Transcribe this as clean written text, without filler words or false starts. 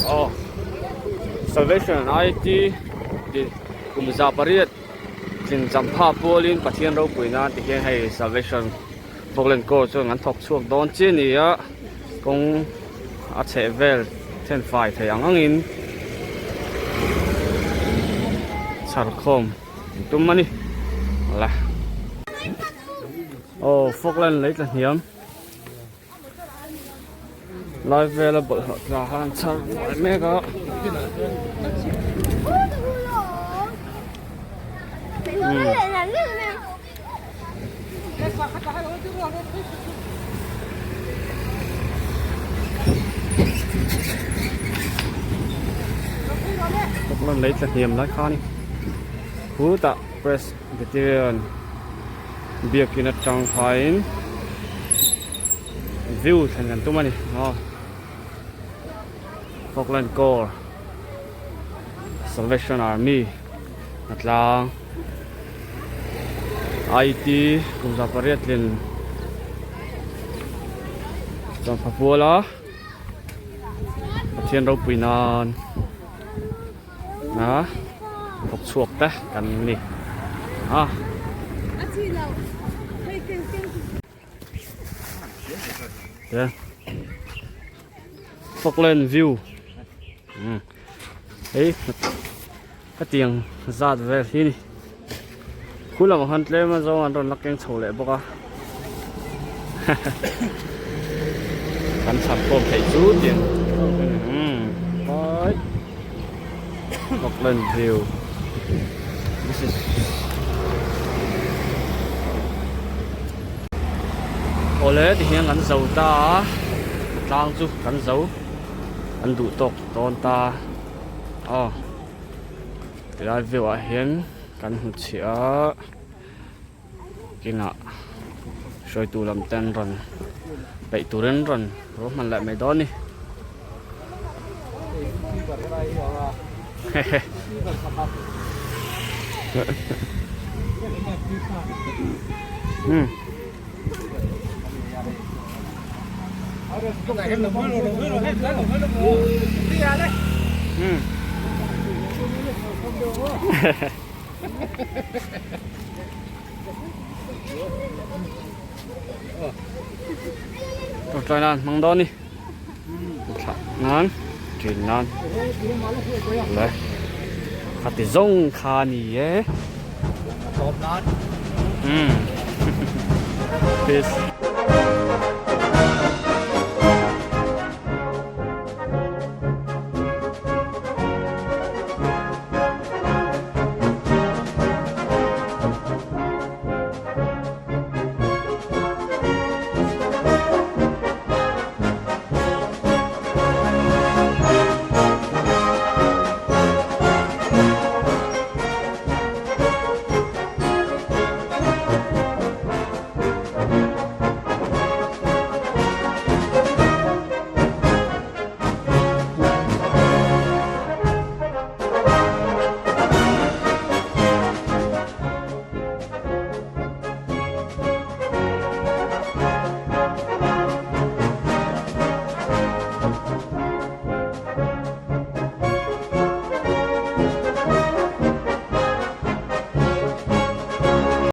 Aw Salvation IT tih kum za pariat tlin champha pualin Pathian ropui nan ti hian hei Salvation Falkland Corps chuan an thawk chhuak dawn chiah a ni a kawng a chheh vel then fai thei ang angin chhar khawm an tum a ni la aw Falkland lei tla hniam. Lai vela bawlhhlawh tla kha an chhar buai mek a. Falkland lei tla hniam lai kha a ni. Khutah Presbyterian biakin atang khain view thlen kan tum a ni aw Falkland Corps Salvation Army a tlang IT kum za pariat tlin chawngpha puala Pathian ropui nan a thawk chhuak te kan ni a. Te Falkland view um hei hetiang zat vel hi ni khu lamah khan tlem a zawng an rawn la keng chho leh bawk a kan chhar khawm theih chu tiang um pai Falkland view this is Awle tihian kan zo ta a tlang chu kan zo an duh tawk dawn ta aw tilai view ah hian kan hmu chhiah a kinah hruaitu lam te an rawn peih turin rawn ruahman leh mai dawn a ni hehe. Hmm. Hmm. Tawngtai nan hmang dawn ni thlah nan ṭin nan le khati zawng kha ni e tawp nan umm peace.